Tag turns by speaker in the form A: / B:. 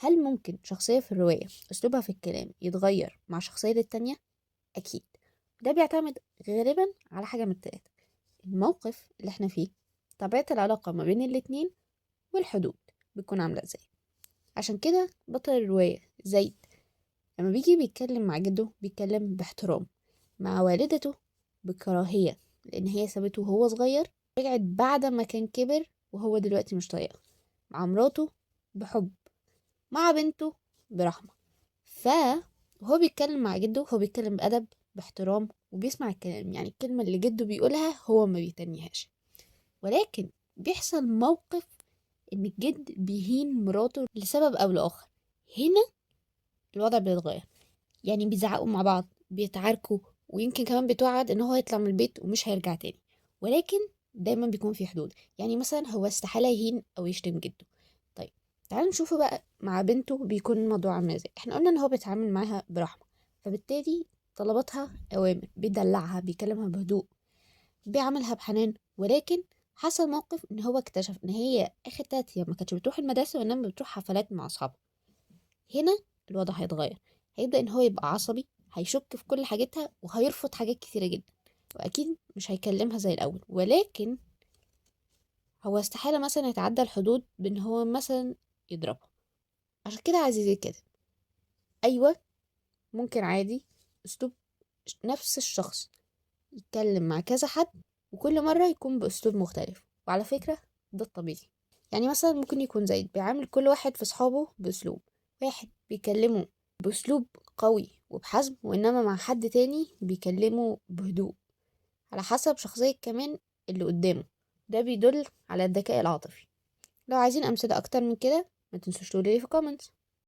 A: هل ممكن شخصية في الرواية أسلوبها في الكلام يتغير مع شخصية للتانية؟ أكيد. ده بيعتمد غالبا على حاجة من التلاتة: الموقف اللي احنا فيه، طبيعة العلاقة ما بين الاتنين، والحدود بتكون عاملة ازاي. عشان كده بطل الرواية زيد لما بيجي بيتكلم مع جده بيتكلم باحترام، مع والدته بكراهية لأن هي سابته وهو صغير، رجعت بعد ما كان كبر وهو دلوقتي مش طايقها، مع مراته بحب، مع بنته برحمة. وهو بيتكلم مع جده هو بيتكلم بأدب باحترام وبيسمع الكلام، يعني الكلمة اللي جده بيقولها هو ما بيتنيهاش. ولكن بيحصل موقف إن الجد بيهين مراته لسبب أو لآخر، هنا الوضع بيتغير، يعني بيزعقوا مع بعض، بيتعاركوا، ويمكن كمان بيتوعد إن هو يطلع من البيت ومش هيرجع تاني. ولكن دايما بيكون في حدود، يعني مثلا هو استحالة يهين أو يشتم جده. طيب تعالوا نشوفه بقى مع بنته بيكون الموضوع عامل ازاي. احنا قلنا ان هو بيتعامل معاها برحمة، فبالتالي طلباتها أوامر، بيدلعها، بيكلمها بهدوء، بيعاملها بحنان. ولكن حصل موقف ان هو اكتشف ان هي اخر 3 ايام ما كانتش بتروح المدرسة وانما بتروح حفلات مع اصحابها. هنا الوضع هيتغير، هيبدأ ان هو يبقى عصبي، هيشك في كل حاجتها وهيرفض حاجات كتيرة جدا، واكيد مش هيكلمها زي الاول. ولكن هو استحالة مثلا يتعدى الحدود بان هو مثلا يضربها. عشان كده عزيزي كده، ايوه ممكن عادي اسلوب نفس الشخص يتكلم مع كذا حد وكل مرة يكون بأسلوب مختلف، وعلى فكرة ده الطبيعي. يعني مثلا ممكن يكون زيد بيعامل كل واحد في صحابه بأسلوب، واحد بيكلمه بأسلوب قوي وبحزم، وإنما مع حد تاني بيكلمه بهدوء، على حسب شخصية كمان اللي قدامه. ده بيدل على الذكاء العاطفي. لو عايزين أمثلة أكتر من كده ما تنسوش تقولوا لي في ال comments.